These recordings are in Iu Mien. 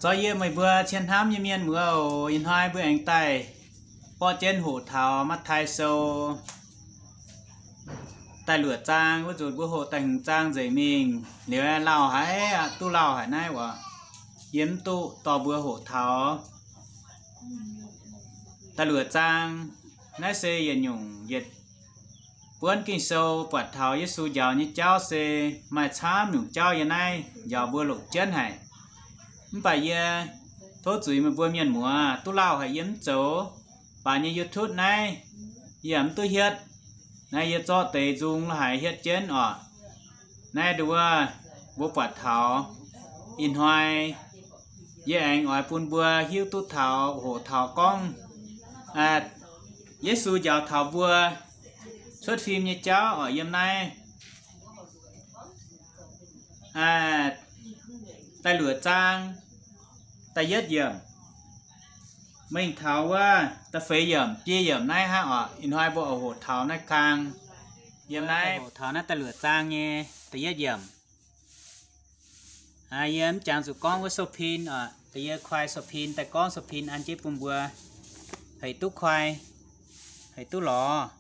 Zorqv yie meih mbuo cien hnamv nyei mienh muoz oc, ih hnoi mbuo aengx daaih borqv jienv hoqc taux Matv^taai Sou da'luoqc zaang wuov nzunc mbuo hoqc da'hmz zaang nzengc mingh. Liuz lauh haic aqv, duqv lauh haic naaiv oc. Yie mv duqv dorh mbuo hoqc taux da'luoqc zaang. Naaiv se yietc nyungc yietc buonv Ging-Sou buatc taux Yesu njaaux nyei jauv se maaih camv nyungc jauv yiem naaiv njaaux mbuo longc jienv haic. Mv baac yie tov zuiz meih mbuo mienh muoz, duqv lauh haic yie mv zoux, baac nyei YouTube naaiv yie mv duqv hietv. Naaiv yie zorqv deix nzung lo haic hietv jienv oc. Naaiv nduov mbuo buatc taux ih hnoi yie aengx oix bun mbuo hiuv duqv taux, hoqc taux gorngv Yesu njaaux taux mbuo cuotv fim nyei jauv oc. Yiem naaiv da'luoqc zaang da'yietv yiemc mingh taux wuov da'feix yiemc, biei yiemc naaiv hnangv oc. Ih hnoi mbuo oix hoqc taux naaiv kang. Yiem naaiv hoqc taux naaiv da'luoqc zaang nyei da'yietv yiemc. Yie mv jangx zuqc gorngv wuov sou-pin oc, da'yie kuaai sou-pin daaih gorngv sou-pin an jienv bun mbuo hec duqv kuaai, hec duqv lorz.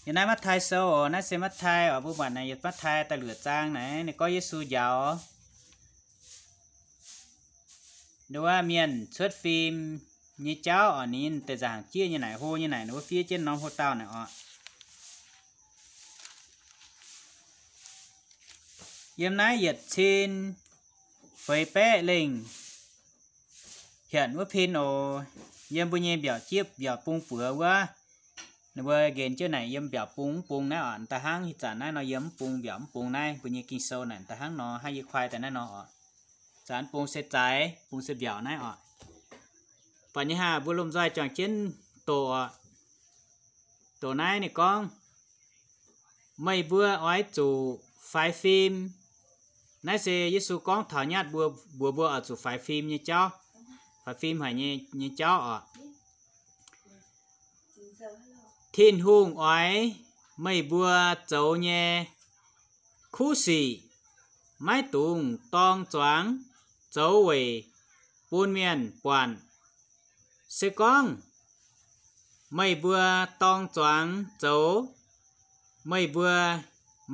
Yiem naaiv Matv^taai Sou oc, naaiv se Matv^taai oc, mbuo buatc naaic yietc Matv^taai da'luoqc zaang naaiv ninh gorngv Yesu njaaux nduov mienh cuotv fim nyei jauv oc. Ninh deix nzaangc jieqv nyei naaic, hlo nyei naaic, ninh wuov fiev jienv norm hlo dauh naaic oc. Yiem naaiv yietc cin feix baeqv lengh hietc wuov pin oc. Yiem mbuo nyei mbiaauc jieqv mbiaauc bung buoz wuov, ninh mbuo nqenx jienv naaic yiem mbiaauc bung mv bung naaiv oc. Da'hnangv ih zanc naaiv nor yiem mv bung mbiaauc mv bung naaiv mbuo nyei Ging-Sou naaic da'hnangv nor hnangv yie kuaai daaih naaiv nor oc. Zanc bung se zaaix, bung se mbiaauc naaiv oc. Buatc nyei haav mbuo lomh nzoih juangc jienv doqc oc. Doqc naaiv ninh gorngv, meih mbuo oix zuqc faix fim. Naaiv se Yesu gorngv taux nyatv mbuo, mbuox mbuo oix zuqc faix fim nyei jauv, faix fim haic nyei, nyei jauv oc. Tin-Hungh oix meih mbuo zoux nyei kuv sic maiv dungx dorng zuangx zoux weic bun mienh buatc. Se gorngv meih mbuo dorng zuangx zoux, meih mbuo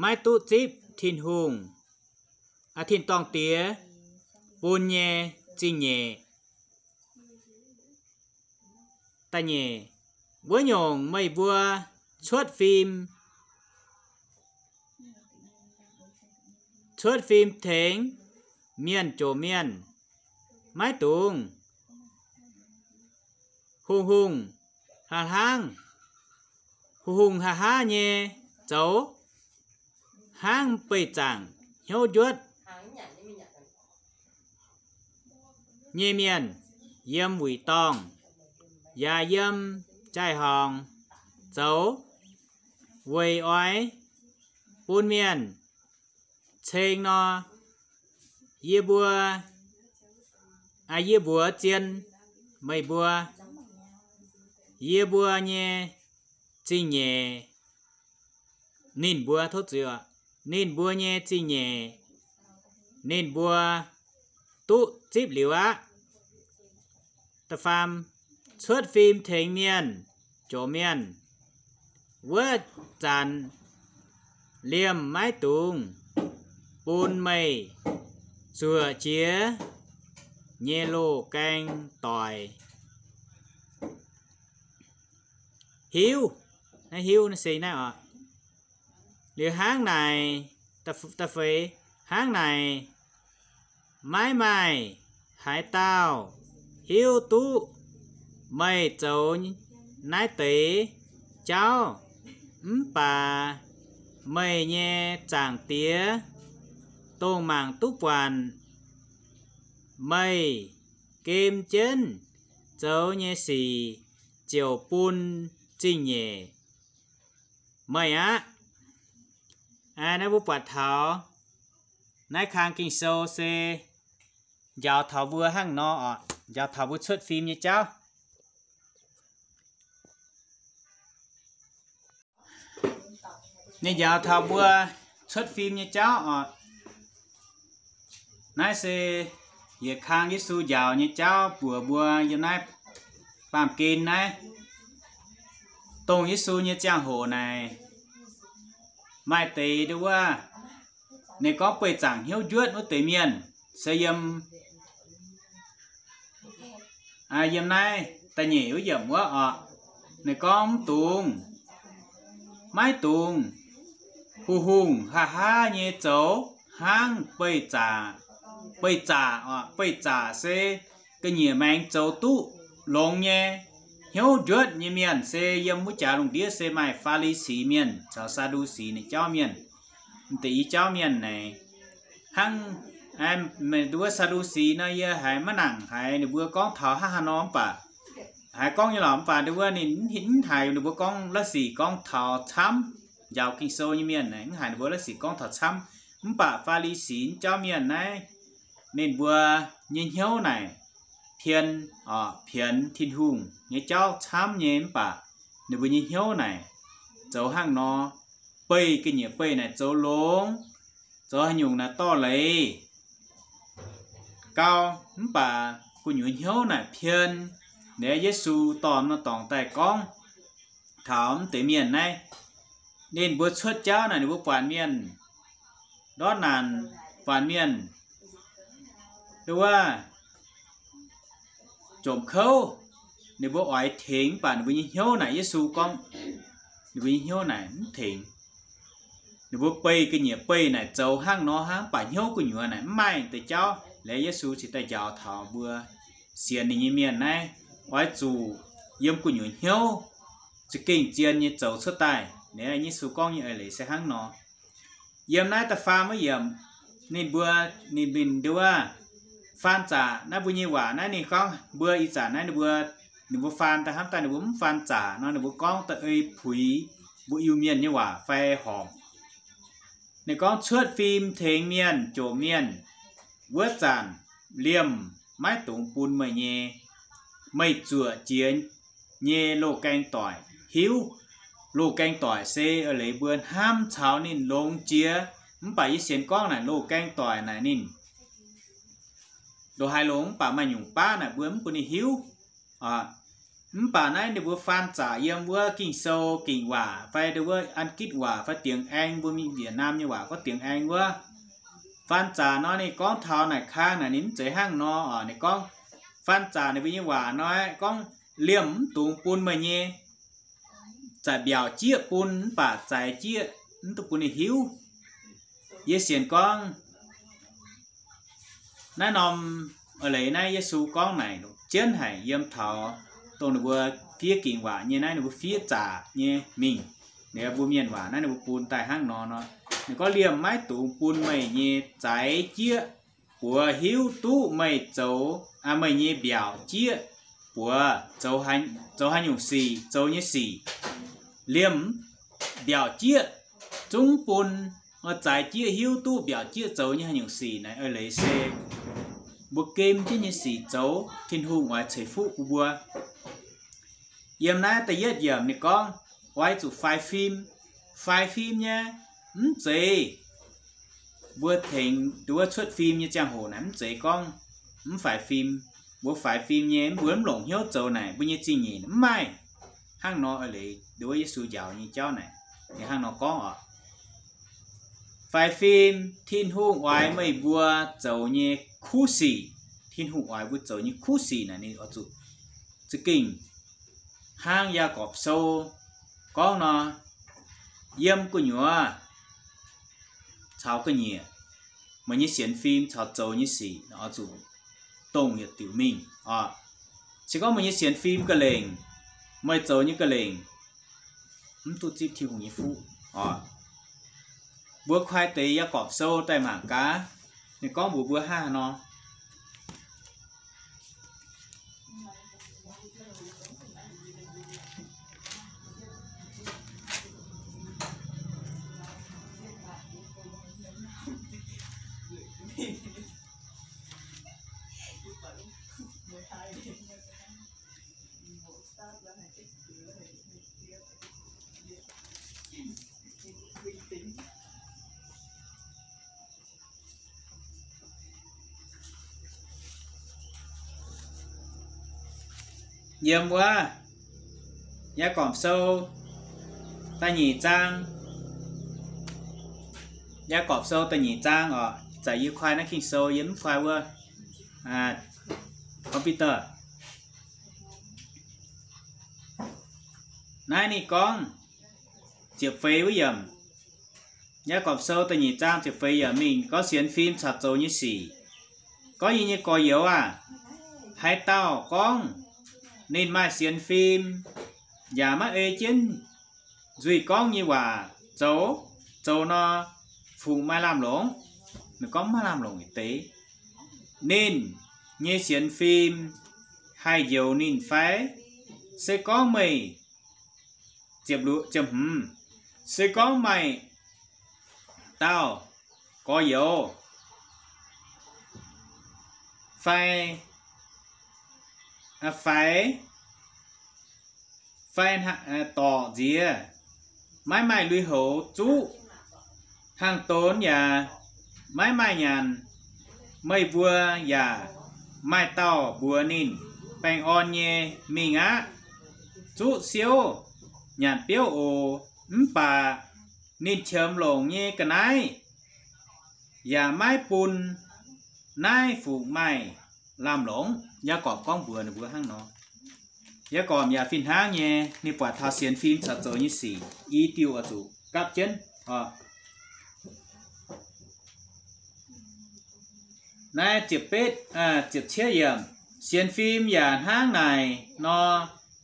maiv duqv zipv Tin-Hungh, Tin-Dorngh Diex bun nyei zingh nyeic. Da'nyeic, wuov nyungc meih mbuo cuotv fim, cuotv fim tengx mienh jomc mienh, maiv dungx hungh hungh hlaax hlangv, hungh hungh hlaax hlaax nyei zoux, hnangv beih zaangc hnyouv njuotv nyei mienh, yiem wuic dorngh yaac yiem jaai-horngc zoux, weic oix bun mienh ceng nor, yie mbuo, yie mbuox zien meih mbuo, yie mbuo nyei zingh nyeic, ninh mbuo, tov zuiz, ninh mbuo nyei zingh nyeic ninh mbuo duqv zipv liuz aqv. Da'faam, cuotv fim tengx mienh, jomc mienh, wuov zanc liemh maiv dungx bun meih zuoqc jiex nyei loz-gaeng doic. Hiuv, naaiv hiuv naaiv se naaiv oc. Liuz hnangv naaic, da'feix, hnangv naaic, maiv maaih haaix dauh hiuv duqv meih zoux naaiv deix jauv, mv baac meih nyei Zaangc Diex, dongh mangc duqv buatc meih gem jienv zoux nyei sic, ziouc bun zingh nyeic meih aqv. Naaiv mbuo buatc taux naaiv kang Ging-Sou se njaaux taux mbuo hnangv nor oc, njaaux taux mbuo cuotv fim nyei jauv. Ninh njaaux taux mbuo cuotv fim nyei jauv oc. Naaiv se yietc kang Yesu njaaux nyei jauv mbuox mbuo yiem naaiv baamh gen naaiv. Dongh Yesu nyei ziangh hoc naaic, maaih deix nduov wuov, ninh gorngv beih zaangc hnyouv njuotv wuov deix mienh, se yiem, yiem naaiv da'nyeic wuov yiemc wuov oc. Ninh gorngv mv dungx, maiv dungx hungh hungh haav haav nyei zoux hnangv beih zaqc, beih zaqc oc. Beih zaqc se ga'nyiec maengx zoux duqv longx nyei, hnyouv njuotv nyei mienh, se yiem wuov jaax lungh ndiev se maaih Faa^li^si mienh caux Saa^ndu^si ninh jauv mienh. M'deix i jauv mienh naaic, hnangv nduov Saa^ndu^si nor, yie haiz maiv nangc haiz ninh mbuo gorngv taux hnangv haaix nor mv baac, haiz gorngv nyei lorqc, mv baac nduov wuov ninh mv haiz ninh mbuo gorngv la'sic gorngv taux camv. Njaaux Ging-Sou nyei mienh naaic mv haiz ninh mbuo la'sic gorngv taux camv. Mv baac Faa^li^si jauv mienh naaiv, ninh mbuo nyei hnyouv naaic pien, pienx Tin-Hungh nyei jauv camv nyei, mv baac ninh mbuo nyei hnyouv naaic zoux hnangv nor, beih ga'nyiec beih naaic zoux longx, zoux haaix nyungc naaic dorh leiz gau, mv baac gu'nyuoz hnyouv naaic pien. Naaiv Yesu dorh norm dorngx daaih gorngv taux mv deix mienh naaiv, ninh mbuo cuotv jauv naaic ninh mbuo buatc mienh ndortv naanc, buatc mienh nduov wuov jomc kouv, ninh mbuo oix tengx, mv baac ninh mbuo nyei hnyouv naaic, Yesu gorngv ninh mbuo nyei hnyouv naaic mv tengx. Ninh mbuo beih ga'nyiec beih naaic zoux hnangv nor hnangv, mv baac hnyouv gu'nyuoz naaic mv maaih deix jauv. Liuz Yesu cingx daaih njaaux taux mbuo sienx ninh nyei mienh naaiv, oix zuqc yiem gu'nyuoz hnyouv za'gengh zien nyei zoux cuotv daaih. Liuz Yesu gorngv nyei eix leiz se hnangv nor. Yiem naaiv da'faam wuov yiemc, ninh mbuo, ninh mbuo nduov wuov, faan zaqc naaiv mbuo nyei waac naaiv ninh gorngv mbuo ih zanc naaiv ninh mbuo, ninh mbuo faan daaih hnamv daaih ninh mbuo mv faan zaqc nor, ninh mbuo gorngv da'ei puix mbuo Iu-Mienh nyei waac fai horpc. Ninh gorngv cuotv fim tengx mienh jomc mienh wuov zanc, liemh maiv dungx bun meih nyei, meih zuoqc jiex nyei loz-gaeng doic hiuv. Loz-gaeng doic se eix leiz mbuo hnamv caux ninh longx jiex, mv baac yie sienx gorngv naaic loz-gaeng doic naaic ninh ndongc haaix longx, mv baac maaih nyungc baav naaic mbuo mv bun ninh hiuv. Mv baac naaiv ninh mbuo faan zaqc yiem wuov Ging-Sou Gingc waac fai wuov An^gitv waac fai Dingx Aeng, mbuo mingh Việt Nam nyei waac gorngv Dingx Aeng wuov. Faan zaqc nor ninh gorngv taux naaic kang naaic ninh mv zeiz hnangv nor oc. Ninh gorngv faan zaqc ninh mbuo nyei waac nor gorngv liemh mv dungx bun meih nyei, zaaix mbiaauc jieqv bun, mv baac zaaix jieqv mv duqv bun ninh hiuv. Yie sienx gorngv naaiv norm eix leiz naaiv Yesu gorngv naaic jienv haic yiem taux dongh ninh mbuo fiev Gingc waac nyei naaiv ninh mbuo fiev zaqc nyei mingh. Liuz mbuo mienh waac naaiv ninh mbuo bun daaih hnangv nor nor, ninh gorngv liemh maiv dungx bun meih nyei zaaix jieqv buoz hiuv duqv meih zoux, meih nyei mbiaauc jieqv buoz zoux haaix nyungc sic, zoux nyei sic. Liemh mbiaauc jieqv zungv bun zaaix jieqv hiuv duqv mbiaauc jieqv zoux nyei haaix nyungc sic naaic eix leiz se mbuo gem jienv nyei sic zoux Tin-Hungh oix ceix fuqv bun mbuo. Yiem naaiv da'yietv yiemc ninh gorngv oix zuqc faix fim. Faix fim nyei, mv zeiz mbuo tengx nduov cuotv fim nyei ziangh hoc naaic mv zeiz gorngv mv faix fim. Mbuo faix fim nyei, mbuo mv longc hnyouv zoux naaic mbuo nyei zingh nyeic mv maaih. Hnangv nor eix leiz nduov Yesu njaaux nyei jauv naaic, ninh hnangv nor gorngv oc. Faix fim, Tin-Hungh oix meih mbuo zoux nyei kuv sic, Tin-Hungh oix mbuo zoux nyei kuv sic naaic ninh oix zuqc za'gengh hnangv Yaagorpc Sou gorngv nor, yiem gu'nyuoz caux ga'nyiec, meih nyei sienx fim caux zoux nyei sic oix zuqc dongh yietc diuc mingh oc. Se gorngv meih nyei sienx fim ga'lengc, meih zoux nyei ga'lengc, mv duqv zipv Tin-Hungh nyei fuqv oc. Mbuo kuaih deix Yaagorpc Sou daaih mangc gaax, ninh gorngv mbuox mbuo hnangv haaix nor. Yiem wuov Yaagorpc Sou da'nyeic zaang, Yaagorpc Sou da'nyeic zaang oc. Ih zanc yie kuaai naaiv Ging-Sou, yie mv kuaai wuov computer. Naaiv ninh gorngv ziepc feix wuov yiemc. Yaagorpc Sou da'nyeic zaang ziepc feix yiemc mingh gorngv sienx fim caux zoux nyei sic. Gorngv yie nyei gorx-youz aah! Haaix dauh gorngv ninh maaih sienx fim yaac maiv ei jienv nzuih gorngv nyei waac zoux, zoux nor fungc maaih lamh longc? Ninh gorngv maiv lamh longc yietc deix. Ninh nyei sienx fim haih njoux ninh fai? Se gorngv meih, ziepc hmz, se gorngv maaih dauh gorx-youz fai, fai, fai dorc nziex maiv maaih lui-houx zuqv, hnangv donx yaac maiv maaih nyanc, meih mbuo yaac maaih dauh mbuox ninh, Baengh orn nyei mingh aqv. Zuqv siouv nyanc biouv oc. Mv baac ninh qiemx longc nyei ga'naaiv yaac maiv bun, naaiv fungc maaih lamh longc? Yaagorpc gorngv mbuox ninh mbuo hnangv nor. Yaagorpc yaac fih hnangv nyei, ninh buatc taux sienx fim caux zoux nyei sic i diuh oix zuqc gapv jienv oc. Naaiv ziepc betv, ziepc cietv yiemc, sienx fim yaac hnangv naaic nor,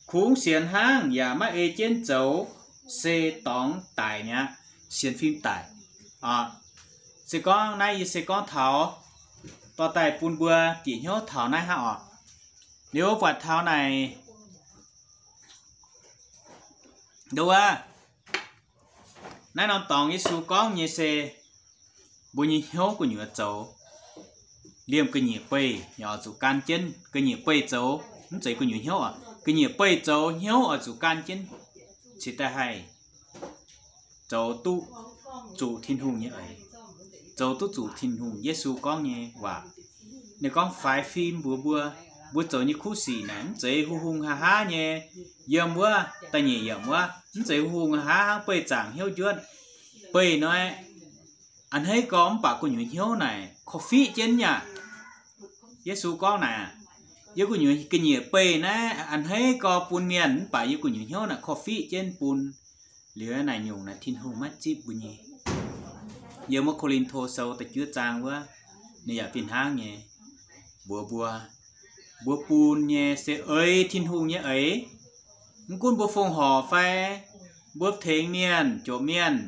kungx sienx hnangv yaac maiv ei jienv zoux, se dorngx daic mi'aqv. Sienx fim daic. Se gorngv naaiv yie se gorngv taux dorh daaih bun mbuo bieqc hnyouv taux naaiv hnangv oc. Liuz buatc taux naaic, nduov, naaiv norm dorngx Yesu gorngv nyei se mbuo nyei hnyouv gu'nyuoz zoux, liemh ga'nyiec beih yaac oix zuqc gan jienv. Ga'nyiec beih zoux mv zeiz gu'nyuoz hnyouv oc. Ga'nyiec beih zoux, hnyouv oix zuqc gan jienv, cingx daaih haih zoux duqv zuqc Tin-Hungh nyei eix, zoux duqv zuqc Tin-Hungh, Yesu gorngv nyei waac. Ninh gorngv faix fim mbuox mbuo, mbuo zoux nyei kuv sic naaic mv zeiz hung hung haa haa nyei. Yiem wuov da'nyeic yiemc wuov, mv zeiz hung hung haa haa hnangv beih zaangc hnyouv njuotv. Beih nor, a'hneiv gau mv baac gu'nyuoz hnyouv naaic korv-fiqv jienv yaac. Yesu gorngv naaic, yie gu'nyuoz ga'nyiec beih naaiv a'hneiv gau bun mienh, mv baac yie gu'nyuoz hnyouv naaic korv-fiqv jienv bun. Liuz naaic nyungc naaic Tin-Hungh maiv zipv mbuo nyei. Yiem wuov Ko^lin^to Sou da'juov zaang wuov, ninh yaac fih hnangv nyei mbuox mbuo, mbuo bun nyei se eix Tin-Hungh nyei eix. Mv gunv mbuo fongc horc fai mbuo tengx mienh, jomc mienh,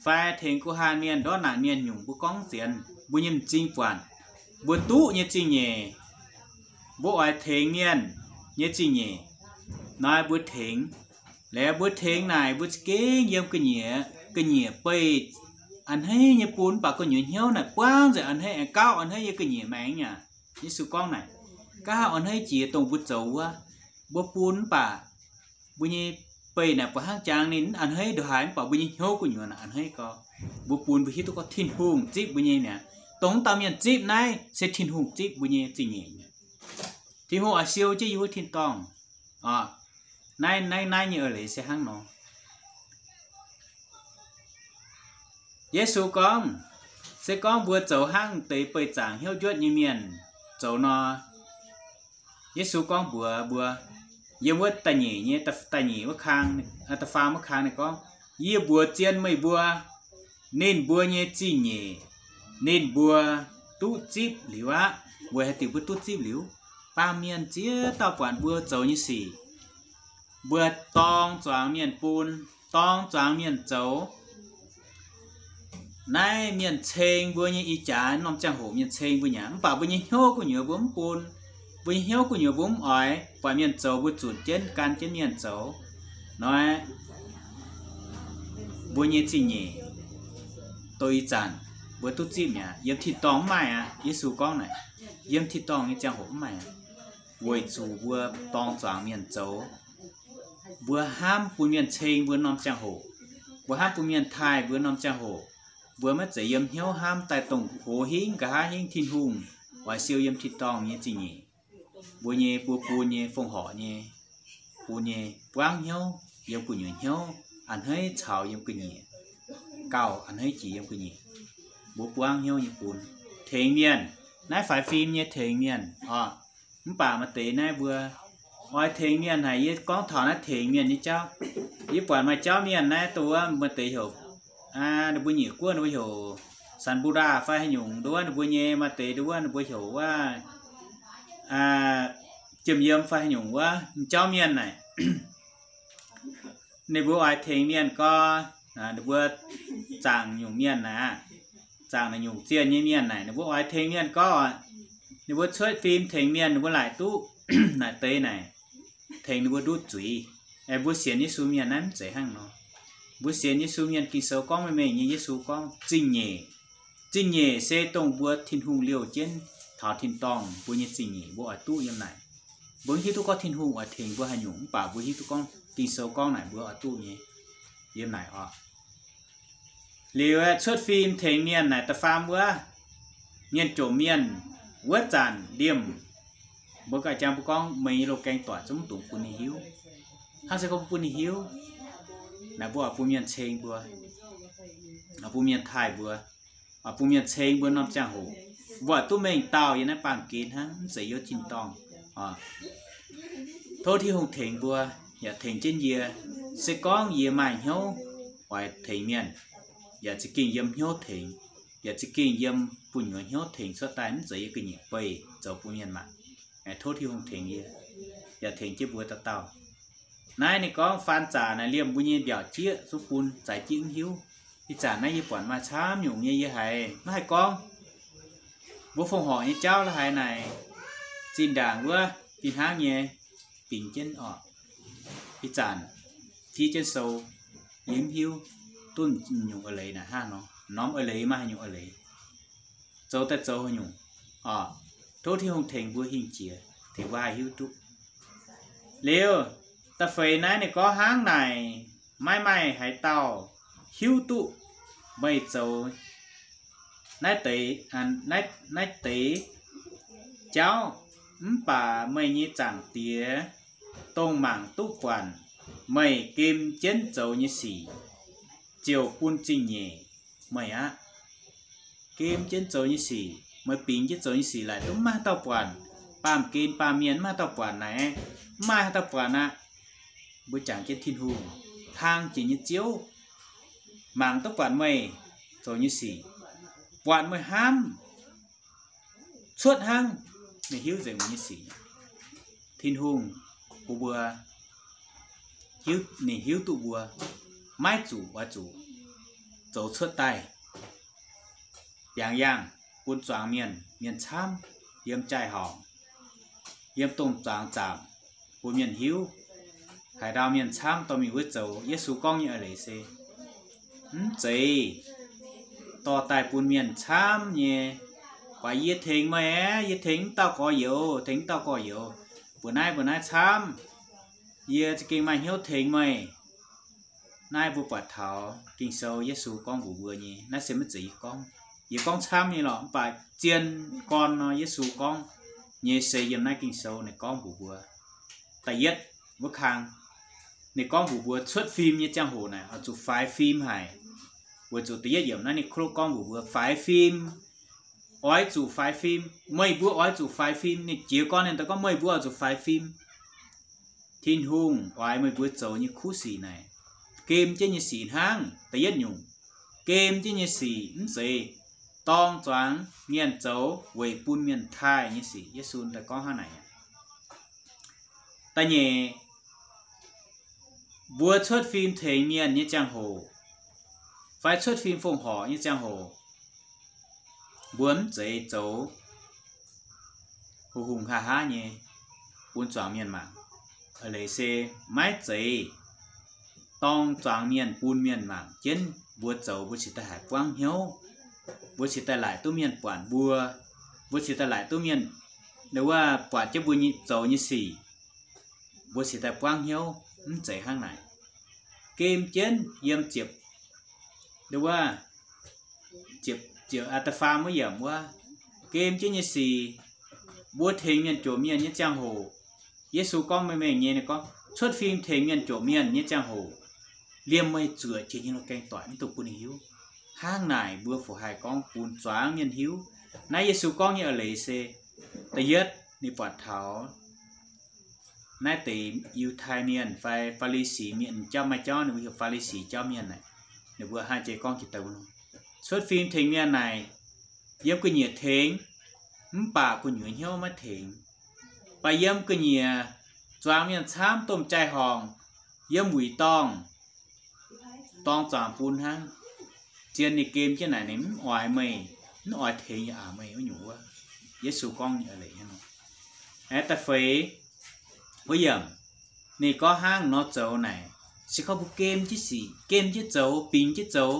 fai tengx guh haanh mienh, ndortv naanc mienh nyungc, mbuo gorngv zienx mbuo nyei m'zing buatc, mbuo duqv nyei zingh nyeic, mbuo oix tengx mienh nyei zingh nyeic, naaiv mbuo tengx. Laaix mbuo tengx naaic mbuo za'gengh yiem ga'nyiec, ga'nyiec beih a'hneiv nyei bun, mv baac gu'nyuoz hnyouv naaic buangv nzengc a'hneiv, aengx gauh a'hneiv yiem ga'nyiec maengx yaac. Yesu gorngv naaic, gauh a'hneiv jiex dongh mbuo zoux wuov, mbuo bun mv baac mbuo nyei beih naaic buatc hnangv jangx ninh a'hneiv ndongc haaix, mv baac mbuo nyei hnyouv gu'nyuoz naaic a'hneiv gau. Mbuo bun mbuo hiuv duqv gorngv Tin-Hungh zipv mbuo nyei mi'aqv. Dongh mv dauh mienh zipv naaiv se Tin-Hungh zipv mbuo nyei zingh nyeic mi'aqv. Tin-Hungh oix siou jienv yie wuov tin-dorngh. Naaiv, naaiv, naaiv nyei eix leiz se hnangv nor. Yesu gorngv, se gorngv mbuo zoux hnangv deix beih zaangc hnyouv njuotv nyei mienh zoux nor, Yesu gorngv mbuox mbuo, yiem wuov da'nyeic nyei, da'nyeic wuov kang, da'faam wuov kang ninh gorngv, yie mbuox zien meih mbuo, ninh mbuo nyei zingh nyeic, ninh mbuo duqv zipv liuz aqv. Weic haaix diuc mbuo duqv zipv liuz? Baamh mienh ziex dauh buatc mbuo zoux nyei sic, mbuo dorng zuangx mienh bun, dorng zuangx mienh zoux. Naaiv mienh ceng mbuo nyei ih jaax norm ziangh hoc mienh ceng mbuo nyei, mv baac mbuo nyei hnyouv gu'nyuoz mbuo mv bun. Mbuo nyei hnyouv gu'nyuoz mbuo mv oix buatc mienh zoux, mbuo zunc jienv gan jienv mienh zoux. Nor, mbuo nyei zingh nyeic, dongh ih zanc mbuo duqv zipv mi'aqv. Yiem tin-dorngh mv maaih aqv. Yesu gorngv naaic, yiem tin-dorngh nyei ziangh hoc mv maaih aqv, weic zuqc mbuo dorng zuangx mienh zoux. Mbuo hnamv bun mienh ceng mbuo norm ziangh hoc, mbuo hnamv bun mienh taaih mbuo norm ziangh hoc, mbuo maiv zeiz yiem hnyouv hnamv daaih dongh hoz hingv, nqa'haav hingv Tin-Hungh oix siou yiem tin-dorngh nyei zingh nyeic. mbuo nyei buo bun nyei fongc horc nyei, bun nyei buangv hnyouv yiem gu'nyuoz hnyouv, a'hneiv caux yiem ga'nyiec, gauh a'hneiv jiex yiem ga'nyiec. Mbuo buangv hnyouv nyei bun, tengx mienh, naaiv faix fim nyei tengx mienh oc. Mv baac maaih deix naaiv mbuo oix tengx mienh haic. Yie gorngv taux naaiv tengx mienh nyei jauv, yie buatc maaih jauv mienh naaiv dongh wuov maaih deix heuc, ninh mbuo nyiec guoqv ninh mbuo heuc Sanbuda fai haaix nyungc nduov ninh mbuo nyei, maaih deix nduov ninh mbuo heuc wuov Jiem Yiem fai haaix nyungc wuov jauv mienh naaic. Ninh mbuo oix tengx mienh gorx, ninh mbuo zaangc nyungc mienh naaic, zaangc naaic nyungc zienh nyei mienh naaic, ninh mbuo oix tengx mienh gorx oc. Ninh mbuo cuotv fim tengx mienh, ninh mbuo laaic duqv naaic deix naaic tengx ninh mbuo ndutv zuiz. Aengx mbuo sienx Yesu mienh naaiv mv zeiz hnangv nor. Mbuo sienx Yesu mienh, Ging-Sou gorngv mengh mengh nyei, Yesu gorngv zingh nyeic. Zingh nyeic se dongh mbuo Tin-Hungh liouh jienv taux tin-dorngh mbuo nyei zingh nyeic mbuo oix duqv yiem naaic. Mbuo mv hiuv duqv gorngv Tin-Hungh oix tengx mbuo haaix nyungc, mv baac mbuo hiuv duqv gorngv Ging-Sou gorngv naaic mbuo oix duqv nyei yiem naaic oc. Liuz cuotv fim tengx mienh naaic da'faam wuov, mienh jomc mienh wuov zanc liemh, mbuo ganh jangx mbuo gorngv meih nyei loz-gaeng doic zungv mv dungx bun ninh hiuv. Hnangv se gorngv bun ninh hiuv naaic, mbuo oix bun mienh ceng mbuo, oix bun mienh taaih mbuo, oix bun mienh ceng mbuo norm ziangh hoc, mbuo oix duqv mengh dauh yiem naaiv baamh gen hnangv, mv zeiz yiem tin-dorngh. Tov Tin-Hungh tengx mbuo, yaac tengx jienv yie. Se gorngv yie maaih hnyouv oix tengx mienh, yaac za'gengh yiem hnyouv tengx, yaac za'gengh yiem gu'nyuoz hnyouv tengx cuotv daaih, mv zeiz yiem ga'nyiec beih zoux bun mienh mangc. Tov Tin-Hungh tengx yie, yaac tengx jienv mbuo dauh dauh. Naaiv ninh gorngv faan zaqc naaic liemh mbuo nyei mbiaauc jieqv zuqc bun zaaix jieqv mv hiuv. Ih zanc naaiv yie buatc maaih camv nyungc nyei yie haiz maiv haih gorngv. Mbuo fongc horc nyei jauv la'haiz naaic, zinh ndaangc wuov fih hnangv nyei bingx jienv oc. Ih zanc fiev jienv sou, yie mv hiuv duqv nyungc eix leiz naaic hnangv nor, norm eix leiz maiv haaix nyungc eix leiz, zoux daaih zoux haaix nyungc oc. Tov Tin-Hungh tengx mbuo hingh jiex, tengx mbuo haih hiuv duqv. Liuz, da'feix naaiv ninh gorngv hnangv naaic, maiv maaih haaix dauh hiuv duqv meih zoux naaiv deix, naaiv, naaiv deix jauv, mv baac meih nyei Zaangc Diex, dongh mangc duqv buatc meih gem jienv zoux nyei sic, ziouc bun zingh nyeic meih aqv. Gem jienv zoux nyei sic, meih bingx jienv zoux nyei sic laaic duqv maiv maaih haaix dauh buatc. Baamh gen baamh mienh maiv maaih haaix dauh buatc naaic, mv maaih haaix dauh buatc aqv. Mbuo jangx jienv Tin-Hungh, hlang jiex nyei Ziouv, mangc duqv buatc meih zoux nyei sic, buatc meih hnamv cuotv hnangv, ninh hiuv nzengc meih nyei sic. Tin-Hungh bun mbuo hiuv, ninh hiuv duqv mbuo maiv zuqc oix zuqc zoux cuotv daaih biangh yaangh bun zuangx mienh, mienh camv, yiem jaai-horngc, yiem domh zuangx zaamc, bun mienh hiuv. Haaix dauh mienh camv dorh mingh wuov zoux, Yesu gorngv nyei eix leiz se mv zeiz dorh daaih bun mienh camv nyei, baac yie tengx meih aeqv, yie tengx mv dauh gorx-youz, tengx mv dauh gorx-youz, mbuox naaiv mbuox naaiv camv, yie za'gengh maaih hnyouv tengx meih. Naaiv mbuo buatc taux Ging-Sou Yesu gorngv mbuox mbuo nyei, naaiv se maiv zeiz yie gorngv. Yie gorngv camv nyei lorqc, mv baac zien gorn nor Yesu gorngv nyei se yiem naaiv Ging-Sou ninh gorngv mbuox mbuo. Da'yietv wuov kang, ninh gorngv mbuox mbuo cuotv fim nyei ziangh hoc naaic oix zuqc faix fim haic. Weic zuqc da'yietv yiemc naaiv ninh klo gorngv mbuox mbuo faix fim, oix zuqc faix fim. Meih mbuo oix zuqc faix fim. Ninh jiez gorn ninh daaih gorngv meih mbuo oix zuqc faix fim. Tin-Hungh oix meih mbuo zoux nyei kuv sic naaic, gem jienv nyei sic hnangv. Da'yietv nyungc, gem jienv nyei sic mv zeiz dorng zuangx mienh zoux weic bun mienh taaih nyei sic. Yesu daaih gorngv hnangv naaic. Da'nyeic, mbuo cuotv fim tengx mienh nyei ziangh hoc fai cuotv fim fongc horc nyei ziangh hoc, mbuo mv zeiz zoux hungh hungh haav haav nyei bun zuangx mienh mangc. Eix leiz se maiv zeiz dorng zuangx mienh bun mienh mangc jienv mbuo zoux, mbuo cingx daaih haiz buangv hnyouv, mbuo cingx daaih laaic duqv mienh buatc mbuo, mbuo cingx daaih laaic duqv mienh, wuov, buatc jienv mbuo nyei zoux nyei sic, mbuo cingx daaih buangv hnyouv. Mv zeiz hnangv naaic. Gem jienv yiem ziepc, wuov, ziepc, ziepc, da'faam wuov yiemc wuov, gem jienv nyei sic, mbuo tengx mienh jomc mienh nyei ziangh hoc, Yesu gorngv mengh mengh nyei, ninh gorngv cuotv fim tengx mienh jomc mienh nyei ziangh hoc, liemh meih zuoqc jiex nyei lorh gaeng doic mv dungx bun ninh hiuv. Hnangv naaic mbuo fu haih gorngv bun zuangx mienh hiuv. Naaiv Yesu gorngv nyei eix leiz se, da'yietv ninh buatc taux naaiv deix Yiutai Mienh fai Faa^li^si Mienh jauv, maaih jauv ninh mbuo heuc Faa^li^si jauv mienh naaic, ninh mbuo hnangv jiex gorngv jiex daaih wuov nor, cuotv fim tengx mienh naaic, yiem gu'nyiec tengx, mv baac gu'nyuoz hnyouv maiv tengx. Baac yiem gu'nyiec zuangx mienh camv, domh jai-horngc, yiem wuic dorngh, dorng zuangx bun hnangv. Zien ninh gem jienv naaic ninh mv oix meih, mv oix tengx yaac aac meih wuov nyungc wuov. Yesu gorngv nyei eix leiz hnangv nor. Aeqv, da'feix, wuov yiemc, ninh gorngv hnangv nor zoux naaic, se gorngv mbuo gem jienv sic, gem jienv zoux, bingx jienv zoux,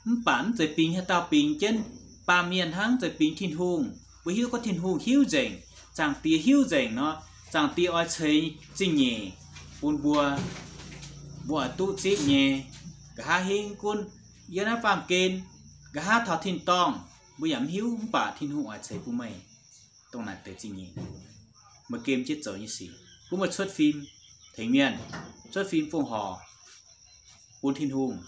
mv baac mv zeiz bingx haaix dauh, bingx jienv baamh mienh hnangv, mv zeiz bingx Tin-Hungh. Mbuo hiuv gorngv Tin-Hungh hiuv nzengc, Zaangc Diex hiuv nzengc nor, Zaangc Diex oix ceix zingh nyeic bun mbuo, mbuo oix duqv zipv nyei. Nqa'haav hingv gunv yiem naaiv baamh gen, nqa'haav taux tin-dorngh, mbuo yaac mv hiuv, mv baac Tin-Hungh oix ceix bun meih dongh naaic deix zingh nyeic, meih gem jienv zoux nyei sic. Gunv meih cuotv fim tengx mienh, cuotv fim fongc horc bun Tin-Hungh,